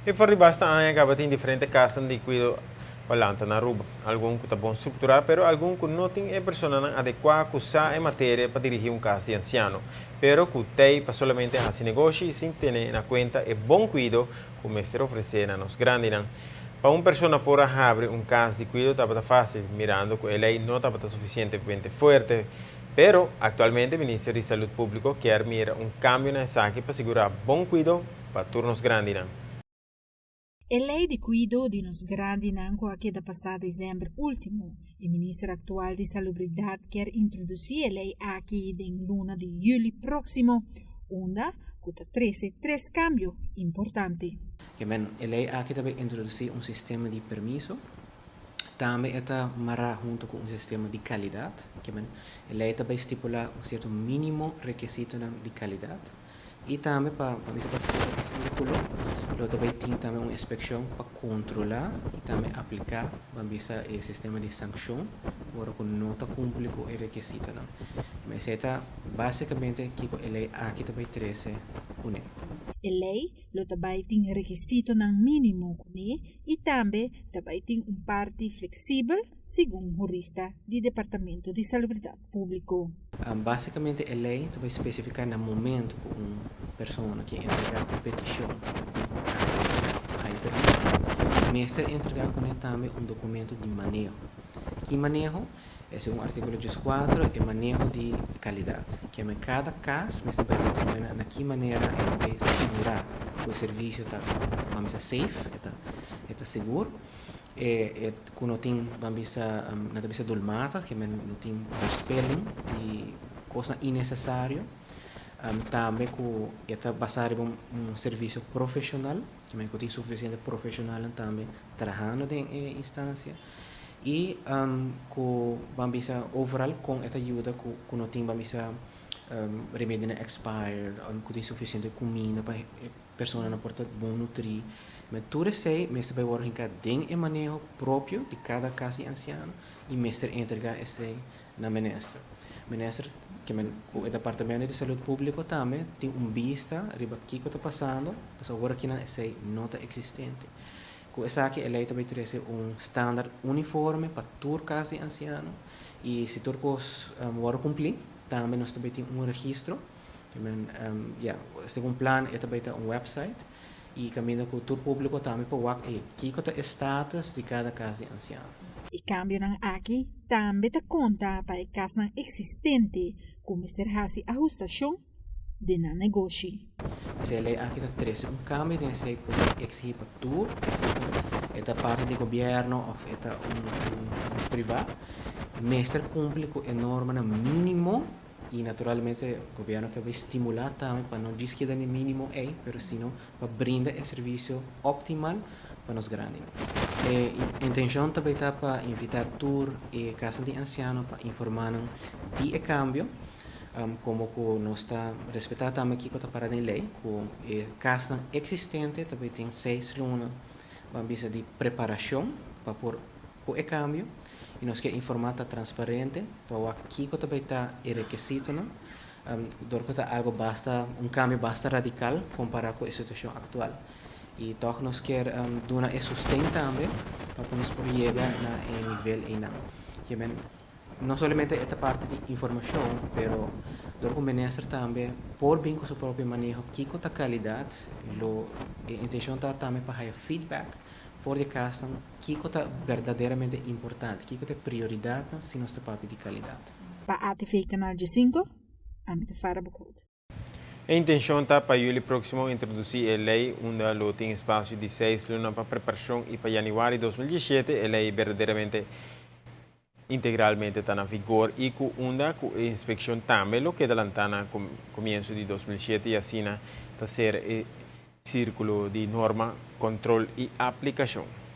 Y for di basta aña caba tin diferente cas di cuido pa lanta na Aruba. Algun cu ta bon structura, pero algun cu no tin e persona adecua cu sa e materia pa dirigi un cas di anciano. Pero cu t'ey pa solamente haci negoshi sin tene na cuenta e bon cuido cu mester ofrece na nos grandinan. Pa un persona por habri un cas di cuido tabata facil, mirando cu e ley no tabata suficientemente fuerte. Pero actualmente Ministerio di Salud Publico kier mira un cambio na esaki pa sigura bon cuido pa tur nos grandinan. E ley di cuido di nos grandinan cu a keda pasa december ultimo. E minister actual di Salubridad kier introduci e ley aki den luna di juli proximo, unda cu ta trece tres cambio importante. Kiermen, e ley aki tambe ta introduci un sistema di permiso, tambe ta mara hunto cu un sistema di calidad. Kiermen, e ley tambe ta stipula un cierto minimo requisito di calidad. Y tambe pa pa pa circulo, lo tambe tin tambe un inspeccion pa controla y tambe aplica pa e sistema di sancion ora cu no ta cumpli cu e requisitonan. Mas ta basicamente kico e ley aki tambe ta trece cune. E ley lo tambe tin requisitonan minimo cune y tambe tambe tin un parti flexibel, segun hurista di Departamento di Salubridad Publico. Basicamente e ley ta specifica na momento cu un persona cu entrega un peticion di permiso, mester entrega cune tambe un documento di maneho. Ki maneho? Segun articulo 14, e maneho di calidad. Kiermen, cada cas mester determina na ki manera e ta sigura cu e servicio ta, ban bisa, safe, ta sigur. E cu no tin, ban bisa, no bisa dulmata, kiermen no tin verspilling di cos innecesario. Tambe cu ta basa riba un servicio profesional, kiermen cu tin suficiente profesional tambe trahando den instancia. Y cu, ban bisa, overall cu ta yuda cu no tin, ban bisa, remedi expired, cu tin suficiente cuminda pa personanan por ta bon nutri. Mas tur esey mester bay wordo hinca den e maneho propio di cada cas di anciano y mester entrega esey na minister. Minister, kiermen, e Departamento di Salud Publico tambe tin un bista riba kico ta pasando, mas awor aki esey no ta existente. Cu esaki e ley tambe ta trece un standard uniforme pa tur cas di anciano y si tur cos wordo cumpli, tambe nos tambe tin un registro. Kiermen, ja, segun plan e tambe un website y caminda cu tur publico tambe por wak e kico ta status di cada cas di anciano. E cambionan aki tambe ta conta pa e casnan existente, cu mester haci ahustacion den nan negoshi. E ley aki ta trece un cambio den esey por exigi pa tur, e parti di gobierno of e un priva, mester cumpli cu e norma minimo y naturalmente gobierno kier stimula tambe pa no djis keda na minimo ey, pero sino pa brinda e servicio optimal pa nos grandi. E intencion tambe ta pa invita tur e cas di anciano pa informa di e cambio, como cu nos ta respeta tambe kico ta para den ley, cu e cas existente tambe tin 6 luna, ban bisa, di preparacion pa por cu e cambio y nos kier informa, ta transparente pa kico tambe ta e requisitonan, dor cu ta algo basta, un cambio basta radical compara cu e situacion actual y toch nos kier duna e sosten tambe pa nos por yega na e nivel ey. Kiermen, no solamente e parti di informacion, pero dor cu minister tambe por bin cu su propio maneho kico ta calidad, lo e intencion ta tambe pa haya feedback for di cas kico ta berdaderamente importante, kico ta prioridad si nos ta papia di calidad. Pa ATV Canal 5, ami ta Farah Bukhout. E intencion ta pa juli proximo introduci e ley, unda lo tin espacio di 6 luna pa preparacion y pa januari di 2017 e ley berdaderamente integralmente ta na vigor y cu unda cu inspeccion tambe lo keda lanta na comienso di 2007 y asina ta cera e circulo di norma, control y aplicacion.